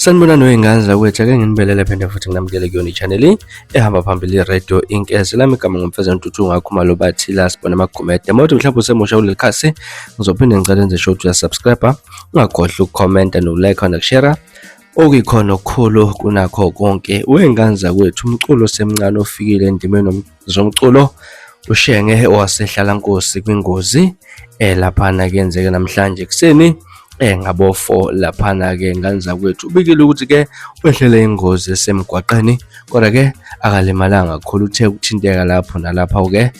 Sanibonani wey'ngane zakwethu, ake nginibelele phinde futhi nginamukele kuyona i-channel ehamba phambili i-radio Inkeze. Lami igama nguMfeza Ntuthu ngakhumalo bathi la sibona amagumede. Uma mhlawumbe usemusha kuleli khasi, ngizophinde ngicela enze sure ukuthi uyasubscribe, ungakhohlwa ukukhomenta nokulike nokushare. Okuyikhona okukhulu kunakho konke wey'ngane zakwethu, umculo osemncane ofikile endimeni zomculo uShenge waseHlalankosi kwingozi laphana kuyenzeke namhlanje ekuseni ngabo 4 laphana ke ngane zakwethu. Ubikile ukuthi ke wehlele ingozi esemgwaqeni kodwa ke akalimalanga kakhulu, uthe ukuthinteka lapho nalapha ke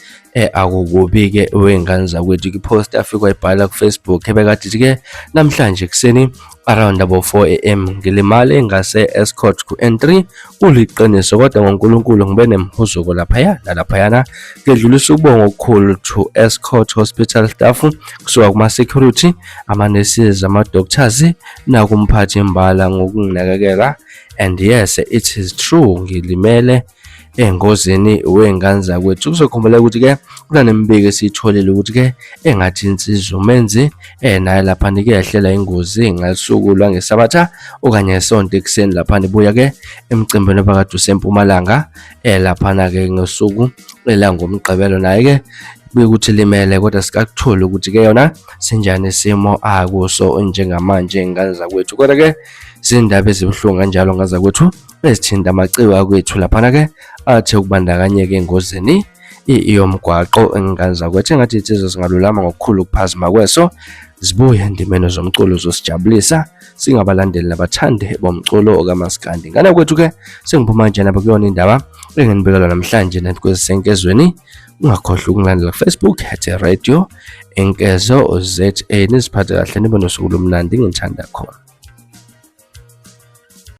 akukubi ke wengane zakwethu. Kwipost afike wayibhala ku Facebook ebekade ithi ke namhlanje ekuseni around abo 4 am ngilimale ngase Escort ku N3. Kuliqiniso kodwa ngoNkulunkulu ngibe nemhuzuko laphaya nalaphayana. Ngedlulisa ukubonga okukhulu to Escort Hospital staff, kusuka kuma-security, ama-nurses, ama-doctors nakumphathi imbala ngokunginakekela. And yes, it is true, ngilimele engozini wey'ngane zakwethu. Kuzokhumbuleka ukuthi-ke kunanemibiko esiyitholile ukuthi-ke engathi insizwa uMenzi naye laphana ike yehlela ingozi ngosuku lwangeSabatha okanye ngeSonto ekuseni laphana ibuya-ke emcimbini obakade useMpumalanga laphana-ke ngosuku elangoMgqibelo, naye-ke bekuthi limele kodwa sikakutholi ukuthi-ke yona sinjani isimo akuso njengamanje ngane zakwethu. Kodwa-ke zindaba ezibuhlungu kanjalo ngane zakwethu ezithinta amaciko akwethu laphana-ke athe ukubandakanyeka engozini yomgwaqo ngane zakwethu. Engathi insizwa zingalulama ngokukhulu ukuphazima kweso, zibuye endimeni zomculo zosijabulisa singabalandeli nabathandi bomculo kamaskandi. Ngane kwethu-ke sengiphuma nje nabo kuyona indaba enginibekela namhlanje nathi kwezisenkezweni. Ungakhohlwa ukungilandela ku-Facebook at Radio Inkezo ZA. Niziphathe kahle, nibe nosuku lomnandi, ngithanda khona.